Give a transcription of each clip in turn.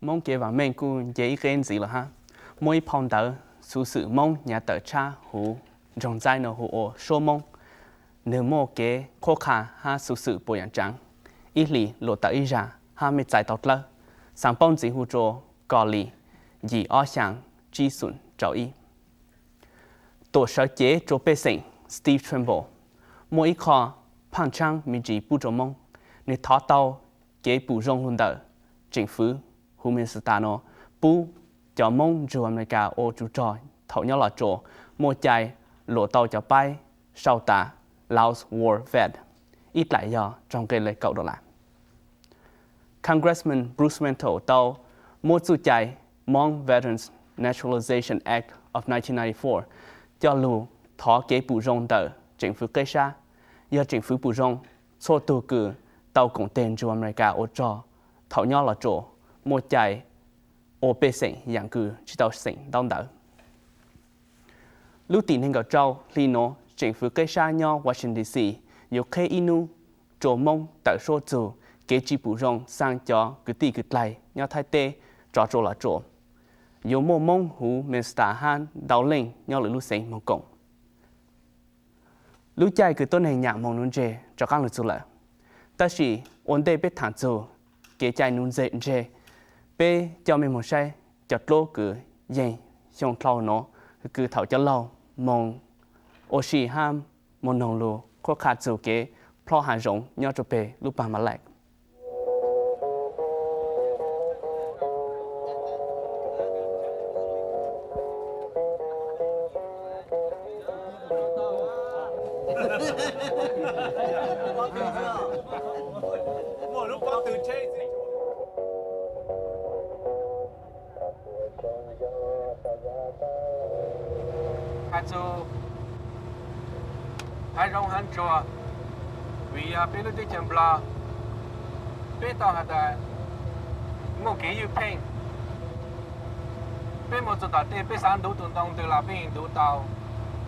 Moob kev vaam meej kuj nce ib qeb ntxiv lawm hab. Muaj ib phau ntawv xuv xwm Moob nyav tawm tshab huv nroog Ntxaib no hu ua Suab Moob. Nwg muaj kev qhuab qha hab xuv xwm puas yaam tsaav, ib hlis luam tawm ib zag hab mej txais tau dlawb. Xaav paub ntxiv hu rua Kom Lis yim ob xyaa tsib xoom rau ib. Tuam sawv cev rua pej xeem Steve Trimble muaj ib qho phaaj tshaab me ntsis pub rua Moob. Nwg thov tau kev pum zoo lug ntawm tseem fwv huv Minnesota no pub cov Moob nrug Amelikas ua tsov rog thaum nyob Los Tsuas muaj cai luam tau cov paib sau tas Laos War Vet, ib dlaim yog raug nqe le kaum dollar. Congressman Bruce Randall tau muab txuj cai Hmong Veterans Naturalization Act of nineteen ninety-four coj lug thov kev pum zoo ntawm tseem fwv qeb sab. Yog tseem fwv pum zoo, txhua tug kws tau koom teg nrug Amelikas ua rog thaum nyob Los Tsuas muaj cai ua pej xeem yaam kws tsi tau xeem ntaub ntawv. Lub tim neeg nkaum rau hli nuav, tseem fwv qeb sab nyob Washington D C yuav qheb ib nub rua Moob tawm suab txug kev tsi pum zoo xaa cov kwv tij kwv dlaig nyob Thaib teb rov rua Los Tsuas. Yuav muaj Moob huv Minnesota hab ntau leej nyob lwm lub xeev moog koom. Lub caij kws tuab neeg nyam moog nuv ntseg rov qaab lug txug lawm, tab sis ua ntej peb thaam txug kev cai nuv ntseg, peb coj mej moog saib cov dluab kws yeej xyoo dlhau nuav kws thaum cov laug moog ua si hab moog noog lug qhuab qha txug kev plhob hav zoov nyob rua peg lub paag Malek. Has txug hav zoov hav tsuag, vim yog peb lub teb chaws Nplog, peb tau has tas muaj kev ywj pheej. Peb moog txug tom tej peb xaav ntuv tug ntoo twg los peb yeej ntuv tau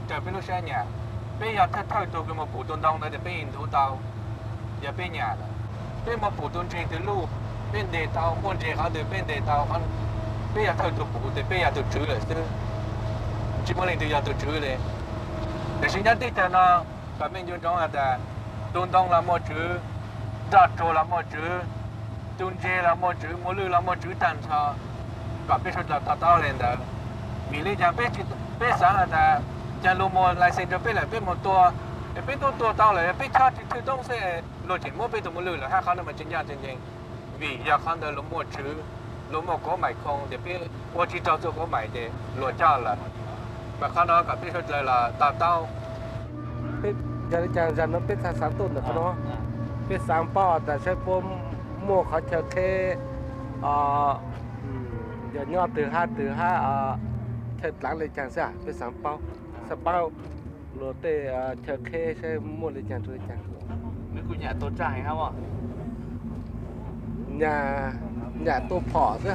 raws peb lub sab nyam. Peb yog thawj thawj tug kws moog pum tug ntoo ntawd tes peb yeej ntuv tau, yog peb nyam lawm. Peb moog pum tug ntses twg luj, peb ntes tau, muaj ntses qhov twg peb ntes tau, peb yog thawj tug pum tes peb yog tug tswv lawm xwb, tsi muaj leej twg yog tug tswv le. Tab sis nyob teb chaws no kom mej ncu ntsoov has tas tug ntoo los muaj tswv, roj tsuag los muaj tswv, tug ntses los muaj tswv, muas lwj los muaj tswv taag nrho, kom peb suav dlawg to taub le ntawd. Vim le caag peb xaav has tas caag luag muas license rua peb lawm peb moog tua, peb tub tua tau lawm peb chob tsi thwj toob xwb, luag tseem muab peb tug muas lwj lawm hab qhov nuav mas tsi nco tsi nceeg. Vim yog qhov ntawd luag muaj tswv, luag muaj kauv maim khoo tes peb ua tsi raug txuj kauv maim tes luag coj lawm. Mas qhov no kom peb suav dlawg los to taub. Yog le caag zag nuav peb txhaj xaav tuaj ntawm qhov nuav, peb xaav paub tas saib puab muaj qhov chaw qheb, yog nyob twg hab twg hab chaw dlaav le caag xwb, peb xaav paub, xaav paub luag tej chaw qheb saib muaj le caag rua le caag. Nyam, nyam tua phom xwb.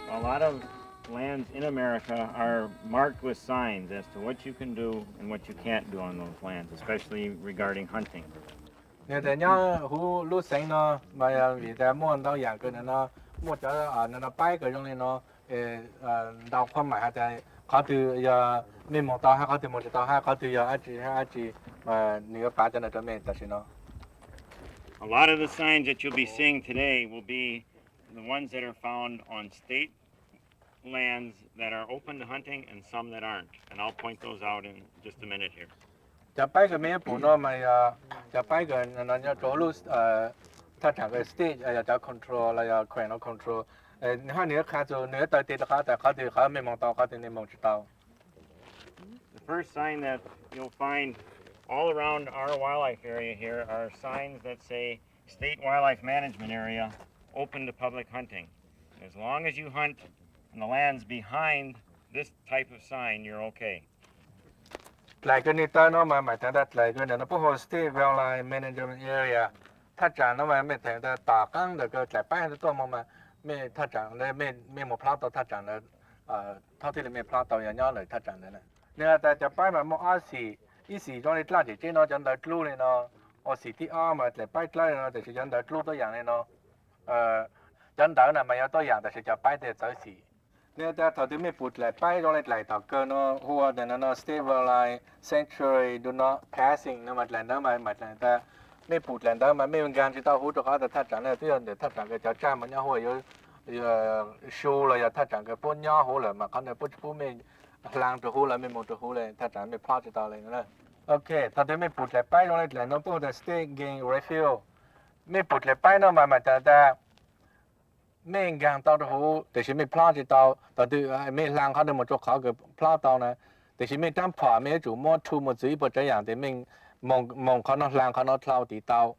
A lot of lands in America are marked with signs as to what you can do and what you can't do on those lands, especially regarding hunting. Nwg tas nyob huv lub xeev no mas yog vim tas muaj ntau yaam kws no, muaj cov no paib kws zoo le no, ntau qhuab maim has tas qhov twg yog mej moog tau hab qhov twg moog tsi tau hab qhov twg yog dab tsi hab dab tsi, mas nwg yuav pav cov ntawd rua mej tam sim no. A lot of the signs that you'll be seeing today will be the ones that are found on state lands that are open to hunting and some that aren't, and I'll point those out in just a minute here. Cov paib kws mej yuav pum no mas yog cov paib kws no nyob rua lub thaj tsam kws state yog cov control los yog kheem no control, hab nwg yuav qha txug nwg yuav taw tes rua qhov tas qhov twg qhov mej moog tau qhov twg mej moog tsi tau. The first sign that you'll find all around our wildlife area here are signs that say State Wildlife Management Area, open to public hunting. As long as you hunt in the lands behind this type of sign, you're okay. Dlais kws nwg taw no mas maam taag tas dlais kws no puab hu State Wildlife Management Area, Thaj tsam no mas mej theem tas tom qaab ntawm kws dlaim paib tuaj moog mas mej thaj tsam, mej moog plhob tau thaj tsam ntawd, thaus thiaj li mej plhob tau yog nyob ntawm thaj tsam ntawd na. Nwg has tas cov paib mas muaj ob xim, ib xim zoo li dlaj tseem tseb no cov ntawv dlub li no, ua xim thib ob mas dlaim paib dlawb li no, tab sis cov ntawv dlub tuab yaam li no. Cov ntawv na mas yog tuab yaam tab sis cov paib tej txawv xim. Nwg has tas thaus twg mej pum dlaim paib zoo li dlaim tom kawg no hu ua tas no no Stabilize, Sanctuary, Do Not Passing no mas dlaim ntawv mas mas dlaim tas mej pum dlaim ntawv mas mej nkaag tsi tau huv rua qhov tas thaj tsam na twb yog ntawm thaj tsam kws cov tsaj mas nyob huv yuav su los yog thaj tsam kws puab nyob huv lawm mas qhov ntawd puab tsi pub mej hlaang rua huv los mej moog rua huv le thaj tsam mej plhob tsi tau le. Ok, thaus twg mej pum dlaim paib zoo li dlaim no puab hu tas State Gain Refuge. Mej pum dlaim paib no mas mas tas tas mej nkaag tau rua huv tab sis mej plhob tsi tau. Thaus twg mej hlaang qhov ntawd moog rua qhov kws plhob tau na, tab sis mej rab phom mej yuav tsum muab thu moog txug ib puas tsav yaam tes mej moog qhov no hlaang qhov no dlhau tiv tau,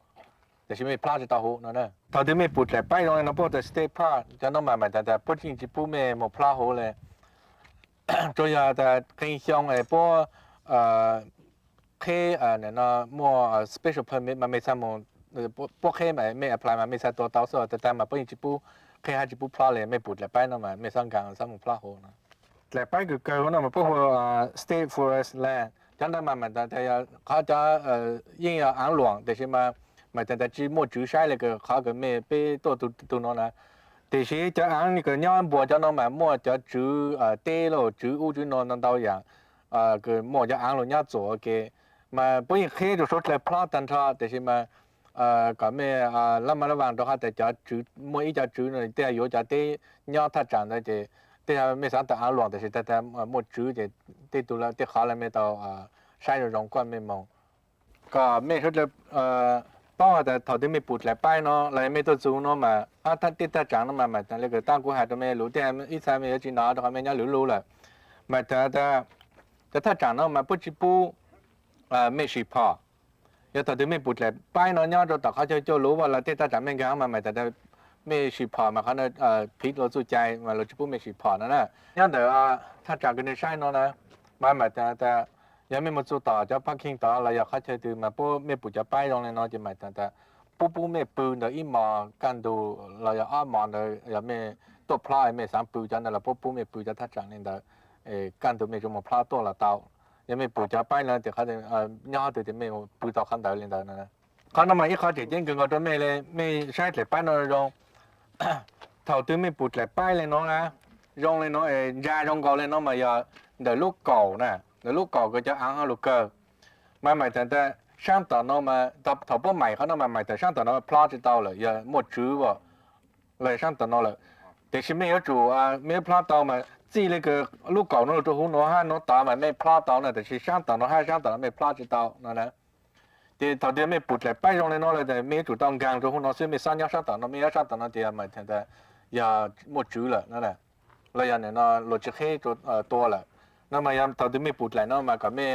tab sis mej plhob tsi tau huv no. Thaus twg mej pum dlaim paib zoo li no puab hu tas State Park, cov no mas mas tas tas puab yeej tsi pub mej moog plhob huv le. Tsuas yog tas qee xyoo es puab qheb no muaj special permit mas mej txhaj moog, puab qheb mas mej apply mas mej txhaj tua tau xwb, tas tas mas puab yeej tsi pub qheb hab tsi pub plhob le. Mej pum dlaim paib no mas mej xob nkaag xob moog plhob huv no. Dlaim paib kws kawg no mas puab hu ua State Forest Land, cov ntawd mas mas tas tas yog qhov cov yeej yog aav luam tab sis mas mas tas tas tsi muaj tswv saib le kws qhov kws mej peb tuaj tug no na. Tab sis cov aav kws nyob npuas cov no mas muaj cov tswv teb los tswv ub tswv no ntau ntau yaam kws muaj cov aav los nyob txuas ua ke, mas puab yeej qheb rua suav dlawg plhob tag nrho tab sis mas kom mej lab mas lab vaas rua qhov tas cov tswv, muaj ib cov tswv no tej yuav cov teb nyob thaj tsam ntawd ces tej mej xaav tau aav luam tab sis tas tas muaj tswv ces tej tug tej qhov lawv mej tau saib zoo zoo kuaj mej moog. Kom mej suav dlawg paub has tas thaus twg mej pum dlaim paib no los mej tuaj txug no mas tej thaj tsam no mas mas tas le kws taab kuv has rua mej lug tej ib txha mej yuav tsi nov rua qhov mej nyob lwm lub lawm. Mas tas tas cov thaj tsam no mas puab tsi pub mej sim phom. Yog thaus twg mej pum dlaim paib no nyob rua tom qhov chaw coj lug los tej thaj tsam mej nkaag mas mas tas tas mej sim phom mas qhov no phiv luag txuj cai mas luag tsi pub mej sim phom no na. Nyob ntawm thaj tsam kws nwg saib no na, mas mas tas tas yog mej moog txug tom cov parking tod los yog qhov chaw twg mas puab mej pum cov paib zoo le no ces mas tas tas puab pub mej pw ntawd ib mos kaj ntug los yog ob mos ntawd, yog mej tuaj plhob mej xaav pw cov ntawd los puab pub mej pw cov thaj tsam le ntawd, kaj ntug mej tsuas moog plhob tuaj los tau. Yog mej pum cov paib no tes nyob qhov twg tes mej pw tau qhov ntawd le ntawd no. Qhov no mas ib qhov tseem ceeb kawg nkaus rua mej le, mej saib dlaim paib no zoo. Thaus twg mej pum dlaim paib le no na, zoo le no, ntsa zoo nkaus le no mas yog ntawm lub kaum na, ntawm lub kaum kws cov aav ho lug kawg. Mas mais tas tas saab tom no mas thaus puab mais qhov no mas mais tas saab tom no plhob tsi tau lawm, yog muaj tswv los saab tom no lawm. Tab sis mej yuav tsum, mej yuav plhob tau mas txij le kws lub kaum no lug rua huv nuav hab nuav tod mas mej plhob tau na, tab sis saab tom no hab saab tom no mej plhob tsi tau no na. Ces thaus twg mej pum dlaim paib zoo le no lawm mej yuav tsum tau nkaag rua huv no xwb, mej xob nyob saab tom no, mej nyob saab tom no ces yog mais tas tas yog muaj tswv lawm no, los yog nim no luag tsi qheb tua lawm. No mas yog thaus twg mej pum dlaim no mas kom mej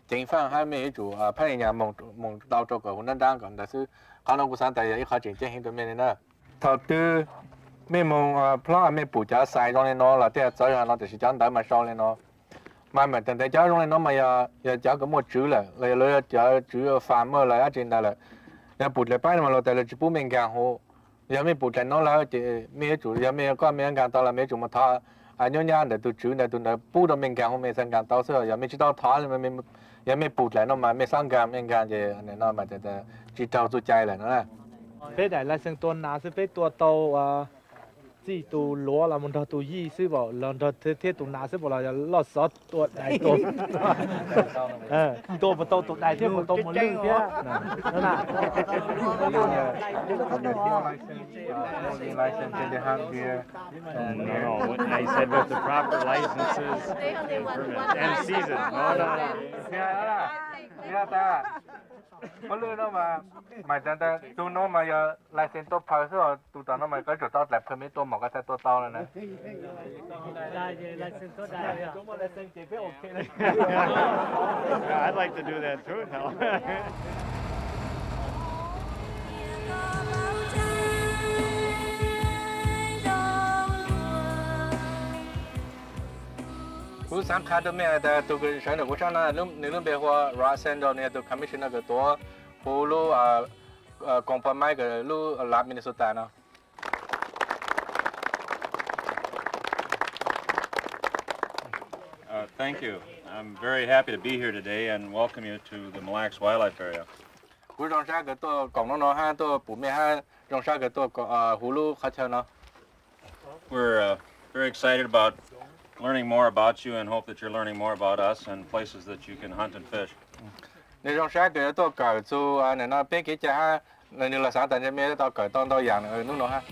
ceev faaj hab mej yuav tsum phab le nyas moog tau rua kom huv nraab nraab kom ntawd xwb. Qhov no kuv xaav tas yog ib qhov tseem ceeb heev rua mej le na. Thaus twg mej moog plhob mej pum cov xais zoo le no los tej txawv no tab sis cov ntawv mas sau le no. Mas mais tas tas cov zoo le no mas yog cov kws muaj tswv lawm los yog luag yog cov tswv farmer los dlaab tsi ntawd lawm. Yog pum dlaim paib no mas luag tas luag tsi pub mej nkaag huv. Yog mej pum dlaim no lawm ces mej yuav tsum, yog mej koj mej yuav nkaag tau los mej yuav tsum moog thov nyuab nyab ntawm tug tswv ntawd, tug ntawd pub rua mej nkaag huv mej xaav nkaag tau xwb. Yog mej tsi tau thov, yog mej pum dlaim no mas mej xob nkaag, mej nkaag ces no mas tas tas tsi raug txuj cai lawm no. Peb daim license tua nas xwb peb tua tau txij tus luav los mus nrog tus yij xwb pom los nrog thiab tus nas xwb pom los yog loj xov tua dais tua, tua puas tau tus dais thiab puas tau mus lwj thiab. No, no, I said with the proper licenses and permits and season. No, no, no. Pab lwj no mas, mais tas tas tug no mas yog license tua phawj xwb, tus tom no mas koj tsum tau dlaim permit tua mom koj txhaj tua tau no na. I'd like to do that too now. Kuv xaav qha rua mej tas tug kws sawv ntawm kuv sab no, nws lub npe hu ua Rosendo, nws yog tug commissioner kws tuav huv lub koom pab maib kws lub lav Minnesota no. Uh, thank you. I'm very happy to be here today and welcome you to the Mille Lacs Wildlife Area. Kuv zoo sab kws tuaj koom nub no hab tuaj pum mej hab zoo sab kws tuaj hu lub qhov chaw no. We're uh, very excited about learning more about you and hope that you're learning more about us and places that you can hunt and fish. Nwg zoo sab kws yuav tuaj kawm txug nwg no peb kev cai hab nwg los xaav tas nwg tau kawm tau ntau yaam nub no hab.